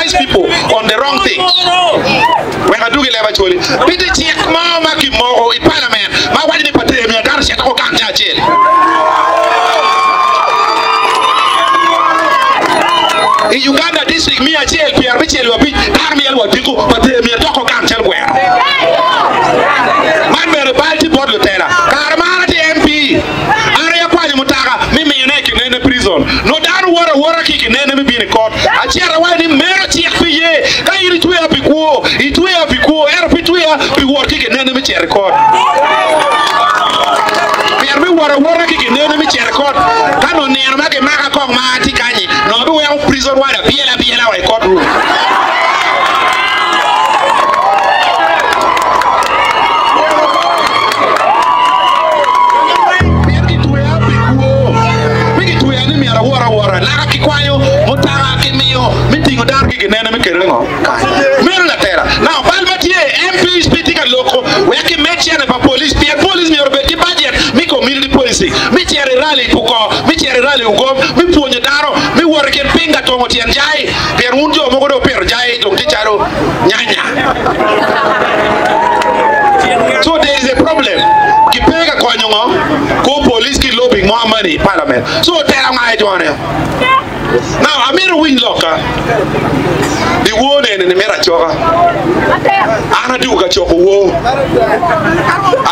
advise people on the wrong things. Wek adug i leb Acholi. Pe tye cik mo ma kimoko i parliament ma waco ni pater myero dano ocit woko gang ca acel. I Uganda district 165 dano myel wa odiko pater myero dok ogang calo gweno. Man bene bal tye bot lutela. Kare ma an atye MP an aye akwanyo mutoka mi miyone i kinene prison. Nongo dano woto awota ki i kinene me bino i kot. Acito awaco ni meno cik pe ye. Ka in itweya pi kwo, itweya pi kwo, ento pe itweya pi wot ki kinene me cito i kot. Pien me wot awota ki kinene me cito i kot, ka nongo nino ma kimaka kong ma atye kanyi, nongo abiweko prison ward abyela abyela wa i court room. Pien kitweya pi kwo, pe kitweya ni myero awot awota. Laka kikwanyo, mutoka kimiyo me tingo dano ki ginene me kelone ngo? Kany. Meno latela. Now, bal ma tye, MPs pe tye ka loko wek kimed cene pa police pien police myero obed ki budget me community policing, me cito i rally i Pukor, me cito i rally i Ugom, me pwonyo dano, me wot i kin piny ka tongo tyen jai pien wun jo mogo dong wupito jai dong tye calo nyanya. So there is a problem. Kipe ka konyo ngo? Kor police ki lobbying more money i parliament. So otelo nga i jone? Now, amito wuwiny lokka. Dyewor ni eni mito acoka. An adugo ka coko woo.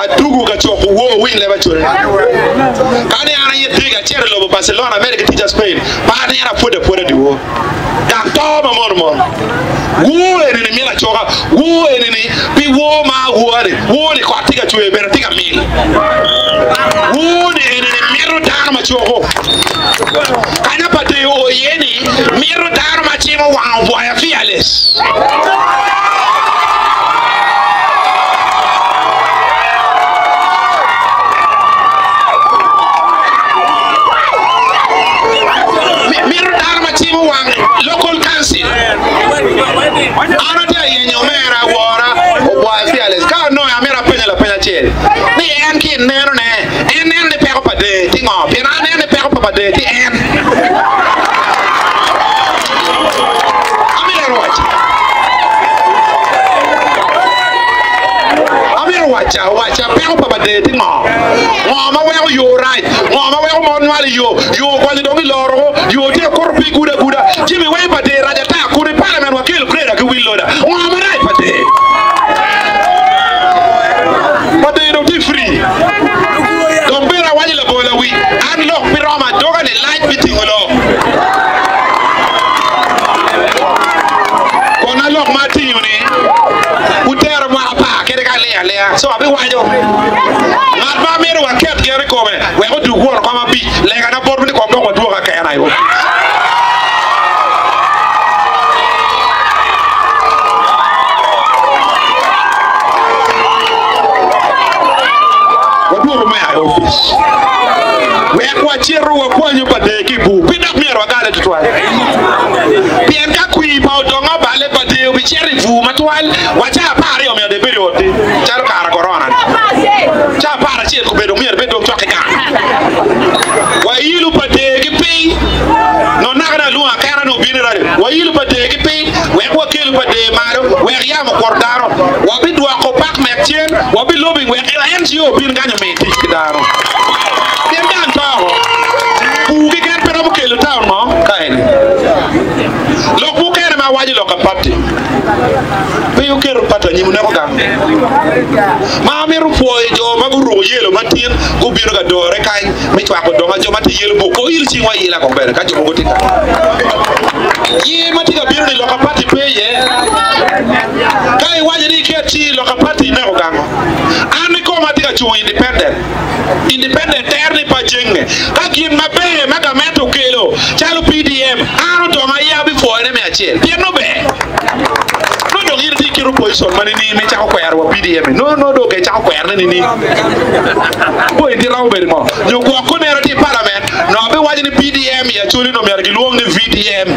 Adugo ka coko woo, wuwiny leb acoli. Ka ni an aye dege acito i lobo Barcelona, amedde ki ticca Spain, pe anino apwod apwoda dyewor. Gang to ma mono mono. Woo eni ni mito acoka. Woo eni ni pi woo ma awoa-ni. Woo ni kot tye ka cwer bene tye ka mil. Woo ni eni ni mito dano ma coko. Kanya pa deyo oo iye ni mito dano ma cimo wang obwoya fearless. Mito dano ma cimo wang local council. An atye ka yenyo omera wora obwoya fearless. Ka anonge amito apenye lapeny acel ni en ki ineno ne En neno ni peko pa dee tye ngo? Pien an aneno ni peko pa pa dee tye en. Amito waca. Amito waca, waca peko pa pa dee tye ngo? Ngo ma weko yo rac? Ngo ma weko mon nywalo i yo? Yo okonyo dong iloro ko, yo tye ka kuto pii gudo aguda. Jami weng pa dee rac ata kun i parliament wakelo grader ki wheel loader. Ngo marac pa dee? Pa dee dong tye free. Dong bene awaco labongo lawic, an lok pi romo adoga ni lac me tingo lok. Kona lok ma atingo ni wutero mwaka apar kede ka aling alinga, so abiwaco ngat ma amito waket gen i kome wek odug won kom abic, legana botwu ni kom dok wadwoka kena i opic. Wadwogo me i opic wek wacito wakwanyu pa dee ki i bur, pe dok myero wagale tutwal. Pien ka kwir pa odongo balle pa dee obicito i bur matwal, wa ca 12 myero dong ibed i ot-ti, calo kare korona-ni. Ca 11 kobedo myero ibed dong cok ki gang. Wailu pa dee ki piny, nongo naka alwonga kena ni obin i radio. Wailu pa dee ki piny wek wakelu pa dee malo wek yamo okwot dano. Wabidwoko pak mek cen, wabilobing wek NGO obin kany omi tic ki dano. Pien gang to oko, pur keken pe romo kelo taun mo ka eni. Lok mukene ma awaco i lok apatti, pe wuketo pati anyim wuneko gang. Ma amito pwoyo jo ma guruko yelo ma tin gubino ka dore kany me cwako donga jo ma tye yelo buk oil cingwa aila kong bene ka jo mogo tye ka ye ma tye ka bino ni loka pati pe iye ka iwaco ni iket ci loka pati ineko gango an ni koma atye ka cung independent independent ter ni pa jenge ka gin maber ma gamente okelo calo PDM an odongo aye abipwoyo ne me acel pien no ber No dong in itye i kit opposition ma nining ma icako kwero wa PDM-mi? No no dong icako kwerone nining? Boy in tye romo bedo ngo? Nyo gwok koneno tye i parliament Nongo abiwaco ni PDM i Acholi nongo myero gilwong ni VDM.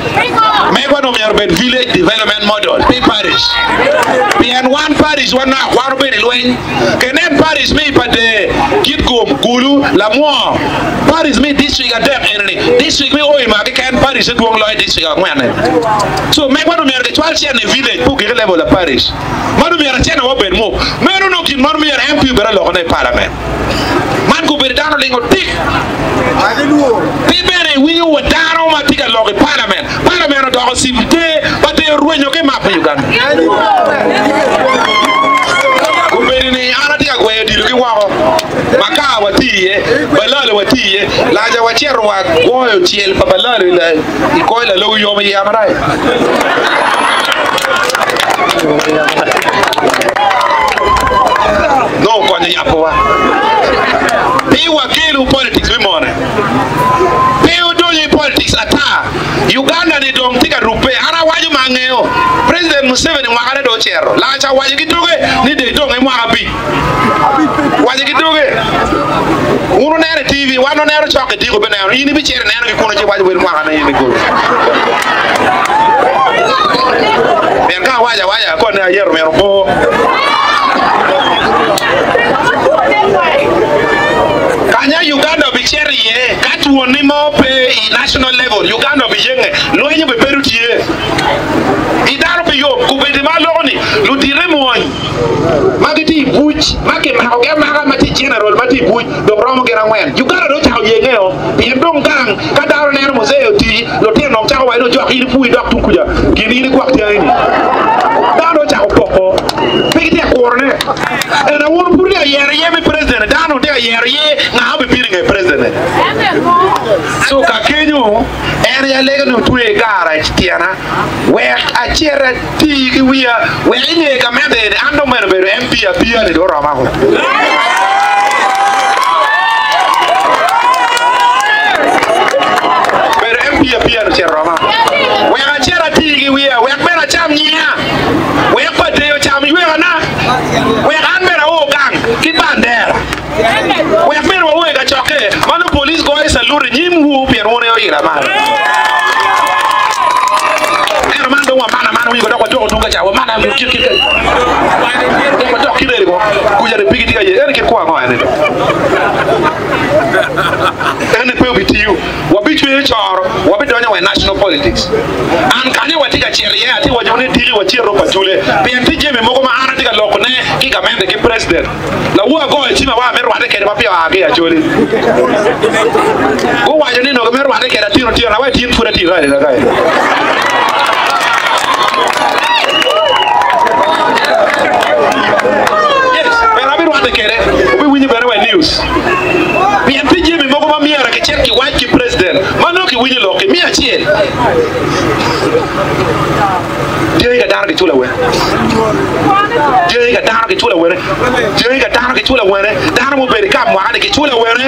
Megwa nongo myero obed Village Development Model pi parish. Pien wan parish wa nok, wan obedo i lweny. Kenen parish me i Pader, Kitgum, Gulu, Lamwo, parish me i district adek eni-ni, district me Hoima keken parishe dwong loyo district angwen-ni. So megwa nongo myero gicwal cene i village pe ogik i level a parish. Mano myero cene wa obed muk. Meno nongo gin ma myero MP obed alokone i parliament. Man gubedo dano olingo tik. Pi bene iwinyo wa dano ma tye ka lok i parliament. Parliament odoko cipte pa te orwenyo ki map me Uganda. Gubedo ni an atye ka gweyo odilo ki woko. Makar watye iye, Balalo watye iye, Laja wacito wa goyo cel pa Balalo i kor lalogo yom iye amarac. Nongo okonyo yabowa. Pe wakelu politics me mone. Pe odonyo i politics ata. Uganda ni dong tye ka rubbe. An awaco ma angeyo. President Museveni mwakane dong ocito. Laca owaco ki doge ni dong idong i mwaka abic. Waco ki doge. Wun wuneno i TV, wan waneno cok i diko bineno. In ibicito ineno ki kunu ci iwaco wel mwakane in ikulu. Pien ka awaco awaca akone ayeto myero opo. Kanya Uganda obicito iye ka twoni mo pe i national level, Uganda obiyenge, lweny obibedo tye. I dano pe yom, kubedi ma aloko ni ludite mwony ma gitye i buc ma kimakogi amaka ma tye general ma tye i buc dong romo gin angwen. Uganda dong ocako yengeo pien dong gang ka dano neno muzee oti lutino dong cako waco ni ojok in ipur idok tung kuca gin in igwok dyangi ni. Dano dong ocako poko pe gitye ka kurone. En awun pud tye ka yero iye me president dano dong tye ka yero iye nga obibino inge president. So ka kenyo en aye alego ni otwe gara i tyena wek acit ati ki wiya wek inge gamente eni an dong meno obedo MP apiya ni dong oroma ko. Bedo MP apiya ni ocito oroma wek acit ati ki wiya wek bene acam nyinga wek pa deyo ocam ywekana wek an bene ao gang ki bandera wek bene wao i kacokke ma nongo police goyo salut i nyimwu pien wun aye oila malo. Ento man dong wamano amana winyo dok wadoko tung ka ca wamano kit kit dok wadok kit eni ko kuca ni pigi tye ka ye eni kit kwo ango eni eni pe obitiyo wabicweyo coro wabidonyo wa i national politics an kanya watye ka cito iye atye waco ni diki wacito pa cule pien tye jami mogo ma an atye ka lokone ki gamente ki president Lawor agoyo cima wa me rwate kede ma peya oa ki i Acholi. Guwaco ni nongo me rwate kede atino tino awa tin pud atye rali lakayi. Yes, bene abirwate kede, wubiwinyo bene wa i news. Pien tye jami mogo ma myero kicit kiwac ki president ma nongo kiwinyo lok-ki miyo acel. Dyangi ka dano giculo awene. Dyangi ka dano giculo awene. Dyangi ka dano giculo awene. Dano mubedo i kam mwaka-ni giculo awene.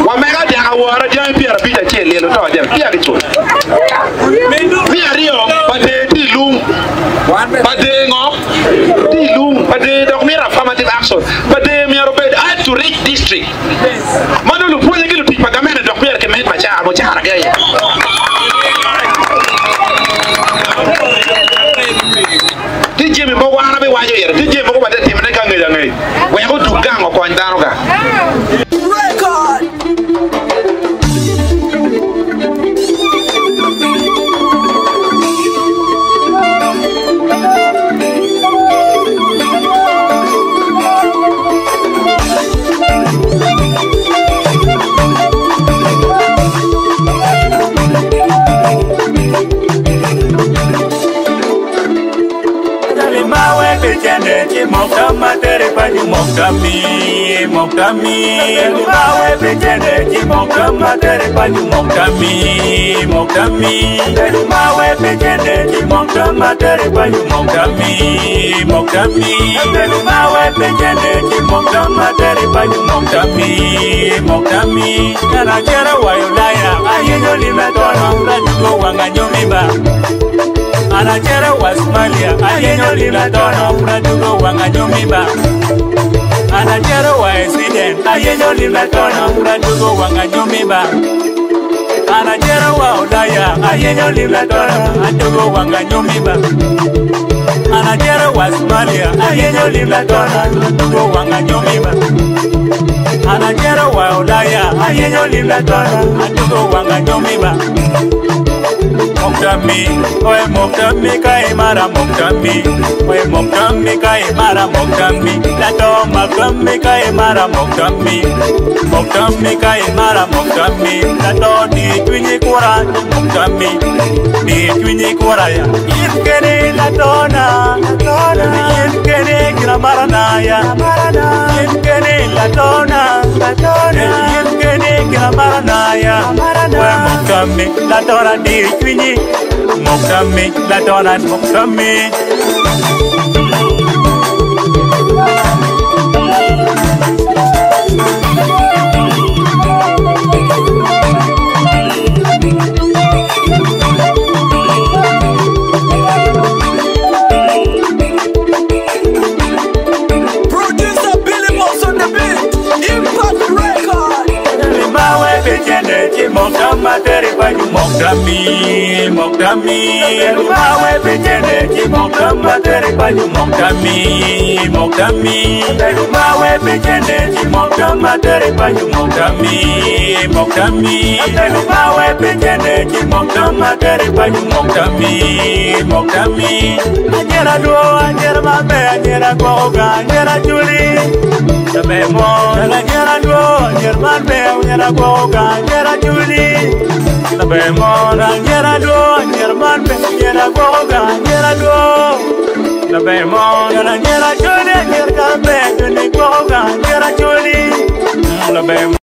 Wamega dyang awora dyangi 51 lyel oto jami peya giculo. Me aryo, pa dee tye i lung. Pa dee ngo? Tye i lung. Pa dee dok mito affirmative action. Pa dee myero obed add to rich district. Ma nongo lupwonye ki lutic pa gamente dok myero kimed mucaragi aye. Tye jami mogo an abiwaco ire, tye jami mogo watye timone ka angec angec wek odug gang okony dano gang. An acito wa i Sweden, ayenyo lim latona, pud adwogo wang anyomi ba. An acito wa Ulaya, ayenyo lim latona, adwogo wang anyomi ba. An acito wa Somalia, ayenyo lim latona, adwogo wang anyomi ba. An acito wa Ulaya, ayenyo lim latona, adwogo wang anyomi ba. Mok tammi, oe mok tammi ka imara mok tammi, oe mok tammi ka imara mok tammi, lato mak tammi ka imara mok tammi, mok tammi ka imara mok tammi, lato di cwinyi kura mok tammi, di cwinyi kura ya. In kene latona, in kene gin amarana ya, in kene latona, in kene gin amarana ya. Oe mok tammi, latona di cwinyi, mok tammi, latona mok tammi. Producer Billy Boss on the beat. Impact Record. Mawe bejene chi mok tam materi pa ju mok tammi, mok tammi. Mawe bejene chi mok tam materi pa ju mok tammi, mok tammi. Mawe bejene chi mok tam materi pa ju mok tammi, mok tammi. Mawe bejene chi mok tam materi pa ju mok tammi, mok tammi. Anyera duo, anyera mabe, anyera gwoga, anyera juli. Tabe mo, anyera duo, anyera mabe, anyera gwoga, anyera juli. Tabe mo, anyera duo, anyera mabe, anyera gwoga, anyera duo. Tabe mo, anyera juli, anyera kabe, anyera gwoga, anyera juli. Tabe mo.